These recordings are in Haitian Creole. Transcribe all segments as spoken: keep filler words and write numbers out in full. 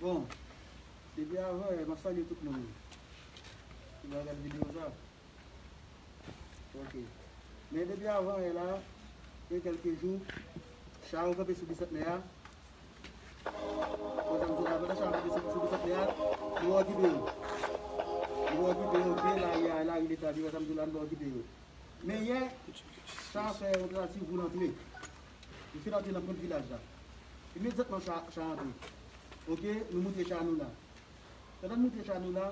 Bon, depi avan yè, m ap salye tout moun ki va gad videyo sa. Ok. Men depi avan yè la, gen kèlke jou, cha yo kanpe sou Bisantnè a. Konsa m di la, pandan cha yo kanpe sou, sou Bisantnè a, nou okipe yo. Nou okipe yo, ok, lari a, lari Leta, konsa m di la, nou okipe yo. Men yè, cha fè yon tantativ pou l antre. Li fin antre nan pwent vilaj la. Imedyatman, cha, cha antre. Ok, nou moute cha nou la. Pandan n moute cha nou la,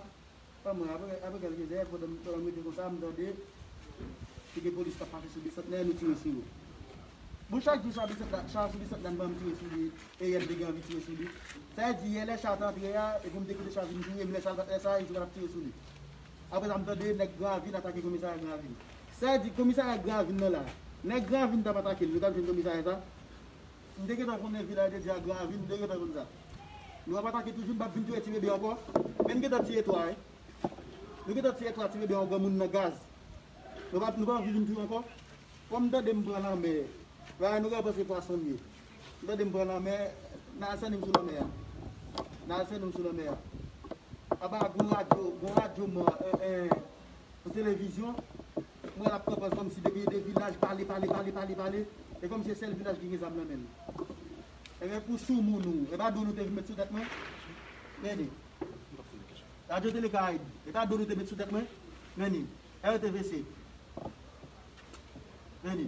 pa mwen, apre, apre kèlke zè, pandan, pandan m rete konsa, m tande te gen polis k ap pase sou Bisantnè, nou tire sou yo. Bon, chak jou cha Bisantnè, cha sou Bisantnè, m tire sou li, e yè m te gen anvi tire sou li. Sa vle di, yè lè cha t antre a, epi m te kite cha vin touye m, lè cha, lè sa, yo t ap tire sou li. Apre sa, m tande nèg Gran Ravin atake komisarya Gran Ravin. Sa vle di, komisarya Gran Ravin nan la, nèg Gran Ravin t ap atake l, yo t ap jwenn komisarya sa. M te gentan konnen Vilaj de Dye ak Gran Ravin, m te gentan konn sa. Nou ap atake toujou, m p ap vin touye ti bebe ankò. Men m gentan tiye twa, wi. Nou gentan tiye twa ti bebe, yon granmoun nan gaz. Nou pa, nou pa anvi vin touye ankò. Fò m tande m pran lanmè. Bagay nou ka panse pwason m ye. M tande m pran lanmè, n al sènen m sou lanmè a. N al sènen m sou lanmè a. Aba, gon radyo, gon radyo mò, en, en, yon televizyon. M wè l ap pran pòz kòmsi depi de vilaj pale, pale, pale, pale, pale. E kòmsi se sèl vilaj ki gen zam nan men l. Ebyen, pou soumoun ou, e pa dlo nou te vin met sou tèt mwen? Men li. Radyo Tele Karayib, e pa dlo nou te met sou tèt mwen? Men li. R T V C. Men li.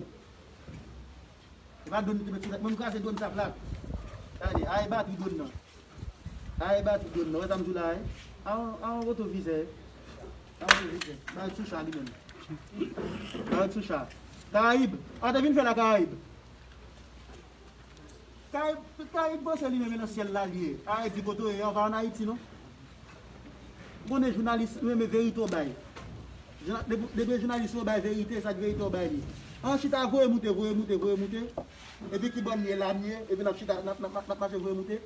E pa dlo nou te met sou tèt mwen, m kraze dlo sa plat. Gade, a e batri dlo nan. A e batri dlo nan. Wè sa m di w la, wi. A yon, a yon retovizè. A yon retovizè. Ba yon sou cha li menm. Ba yon sou cha. Karayib. A te vin fè la Karayib. Karayib, Karayib panse li menm e nan syèl la li ye. A e di kote w ye, w pa ann Ayiti non. M konnen jounalis renmen verite w bay. Jouna-, depi, depi jounalis yo bay verite, sa k verite w bay li. An chita voye moute, voye moute, voye moute. Epi ki bò m ye la m ye, epi n ap chita, n ap, n ap, n ap, n ap mache voye moute.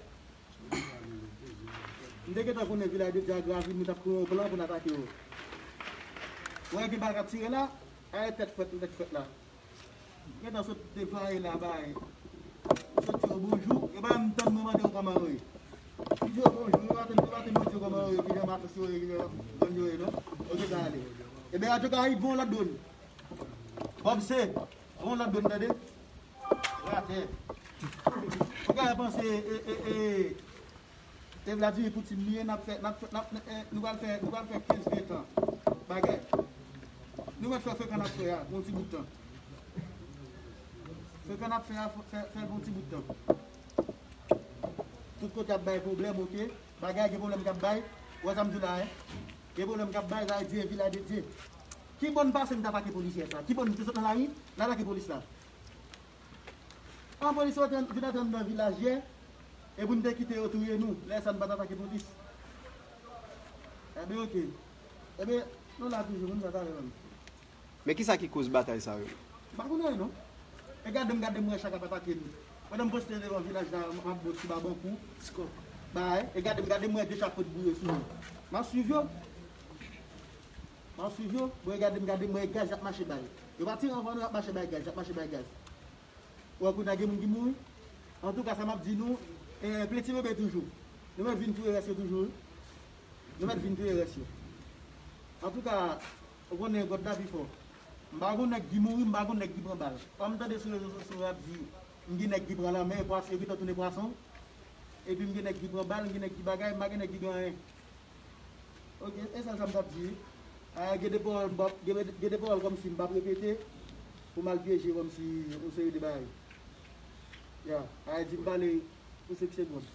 M te gentan konnen Vilaj de Dye ak Gran Ravin, nou t ap kreye yon plan pou n atake yo. Ou wè gen bal k ap tire la, a e tèt frèt, tèt frèt la. Gentan sot deplwaye la bay. Sot di yo bonjou, e pa menm tann mwen mande yo kòman yo ye. Li di yo bonjou, yo pa tann, yo pa tann yo di yo kòman yo ye, ki jan matris yo ye, ki jan zòn yo ye non. Ok, sa ale. Ebyen, Radyo Karayib, voye yon lòt dwòn. Bob C, voye yon lòt dwòn, tande? Ratè. Ou ka panse, e, e, e, e Vladimir Poutine li ye, n ap fè, n ap fè, n ap, e, nou pral fè, nou pral fè kenz ven tan bagay. Nou mèt fè frekan n ap fè a, yon ti bout tan. Frekan n ap fè a, fè, fè l pou yon ti bout tan. Tout kote ap bay pwoblèm, ok? Bagay gen pwoblèm k ap bay. Ou wè sa m di w la, en? Gen pwoblèm k ap bay, sa vle di e Vilaj de Dye. Ki bò n pase n t atake polis yè sa? Ki bò n te sot nan lari, n atake polis la? An polis yo te vin antre anndan vilaj yè, e pou n te kite yo touye nou, lè sa n pa t atake polis. Ebyen, ok. Ebyen, nou la toujou, moun sa talè menm. Men kisa ki koz batay sa yo? M pa konnen non. E gade m, gade m wè cha k ap atake nou. Pandan m poste devan vilaj la, m ap bo ti babankou. Bay, e gade m, gade m wè de cha pot boure sou nou. M ap swiv yo. M ap swiv yo. Bon, e gade m, gade m wè gaz y ap mache bay. Yo pa tire anvan nou, y ap mache bay gaz, y ap mache bay gaz. Ou wè kounye a gen moun ki mouri. Antouka, sa m ap di nou, e, plen ti bebe toujou. Nou mèt vin touye rès yo toujou, wi. Nou mèt vin touye rès yo. Antouka, ou konnen God la pi fò. M pa gon nèg ki mouri, m pa gon nèg ki pran bal. Kòm m tande sou rezo sosyo yo ap di, m gen nèg ki pran lanmè, pwas-, yo gentan tounen pwason. Epi m gen nèg ki pran bal, m gen nèg ki bagay, m pa gen nèg ki gen anyen. Ok, e sèl sa m t ap di. A, gen de pawòl m p ap, gen, gen de pawòl kòmsi m p ap repete pou m al pyeje kòmsi yon seri de bagay. Ya, a, di m pale pou senk segonn.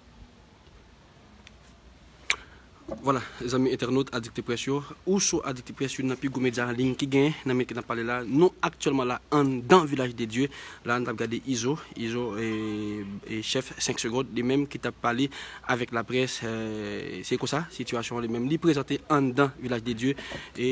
Vwala, zanmi entènot Adikte Près yo, ou sou Adikte Près, youn nan pi gwo medya an liy ki genyen nan minit ke n ap pale la. Nou aktyèlman la anndan Vilaj de Dye. La, n t ap gade Izo, Izo, e, e chèf senk segonn, li menm ki t ap pale avèk laprès, e, se konsa, sitiyasyon an li menm, li prezante anndan Vilaj de Dye. E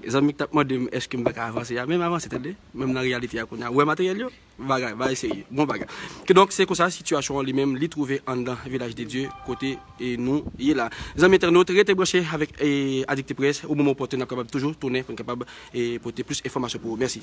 zanmi k t ap mande m èske m pa ka avanse a, men m avanse, tande, menm nan reyalite a kounye a. Ou wè materyèl yo? Bagay, bagay serye, bon bagay. Kidonk, se konsa, sitiyasyon an li menm, li twouve anndan Vilaj de Dye, kote, e, nou ye la. Zanmi entènot, rete branche avèk, e, Adikte Près, o moman opòtèn, n ap kapab toujou tounen pou n kapab, e, pote plis enfòmasyon pou ou. Mèsi.